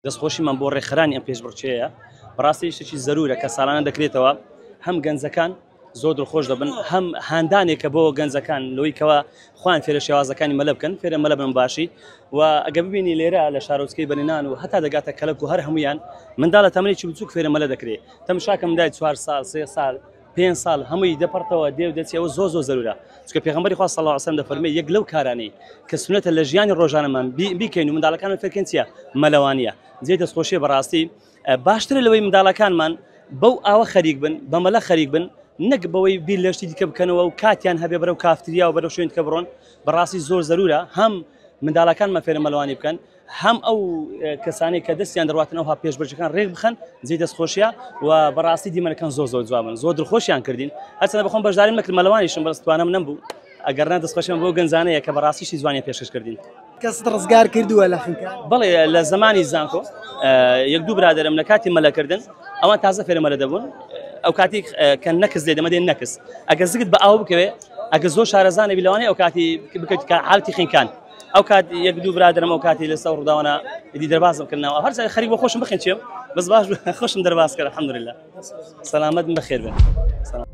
دەستخۆشیمان بۆ ڕێکخەرانی ئەم پێشبڕکێیە، بەڕاستی شتێکی زەرورە کە ساڵانە دەکرێتەوە، هەم گەنجەکان زۆر دڵخۆش دەبن، هەم هاندانێکە بۆ گەنجەکان لەوەی کەوا خۆیان فێرە شێوازەکانی مەلە بکەن، فێرە مەلە بن باشی و ئەگە ببینی لێرە لە شارۆچکەی بەنینان و هەتا دەگاتە کەلەک و هەر هەمویان منداڵە تەمەنێکی بچووک فێرە مەلە دەکرێت، تەمشاکە مندای 4 ساڵ 3 ساڵ 5 ساڵ هەمووی دەپەڕتەوە دێ و دەچێ، ئەوە زۆر زۆر زەرورە، چونکە پێغەمبەری خوا صلی الله علیه و سلم دەفەرمێ یەک لەو کارانەی کە سوننەتە لە ژیانی ڕۆژانەمان بیکەین و منداڵەکانمان فێرکەین چییە؟ مەلەوانییە. جێی دەستخۆشیە بەڕاستی باشترە لەوەی منداڵەکانمان بەو ئاوە خەریک بن، بە مەلە خەریک بن، نەک بەوەی بیر لە شتی دیکە بکەنەوە و کاتیان هەبێ بەرەو کافتریا و بەرەو شوێن دیکە بڕۆن. بەڕاستی زۆر زەرورە هەم منداڵەکانمان فێرە مەلەوانی بکەن، هەم ئەو کەسانەی کە دەستیان دەڕواتن ئەوها پێشبرجەکان ڕێک بخەن. جێی دەستخۆشیە و بەڕاستی دیمەنەکان زۆر زۆر جوابن، زۆر دڵخۆشیان کردین. هەرچەندە بەخۆم بەشداریم نەکرد، مەلەوانیشم بەس توانم نەبوو، ئەگەر نا دەستخۆشیان بۆ گەنجانەیە کە بەڕاستی شتی جوانیان پێشکەش کردین. کەست ڕزگار کردووە لە خنکان؟ بەڵێ، لە زمانی زانکۆ یەک دوو برادەرم لە کاتی مەلەکردن ئەوان تازە فێرە مەلە دەبوون. ئەو کاتی کە نەکس لێ دەمە دێن نەکس، ئەگەر زگت بە ئاو بکەوێ، ئەگە زۆر شارەزانە بی لەوانەیە ئەو کاتی بکەویت کە حالەتی خنکان. ئەو کات یەک دوو برادرم ئەو کاتی لەسەر ڕووداوانە ئیدی دەربازم کردنەوە، هەر خەریک بۆ خۆشم بخنچێم، بەس باش خۆشم دەرباز کرد الحمدلله. سەلامەت بن، بەخێر بن. سلام.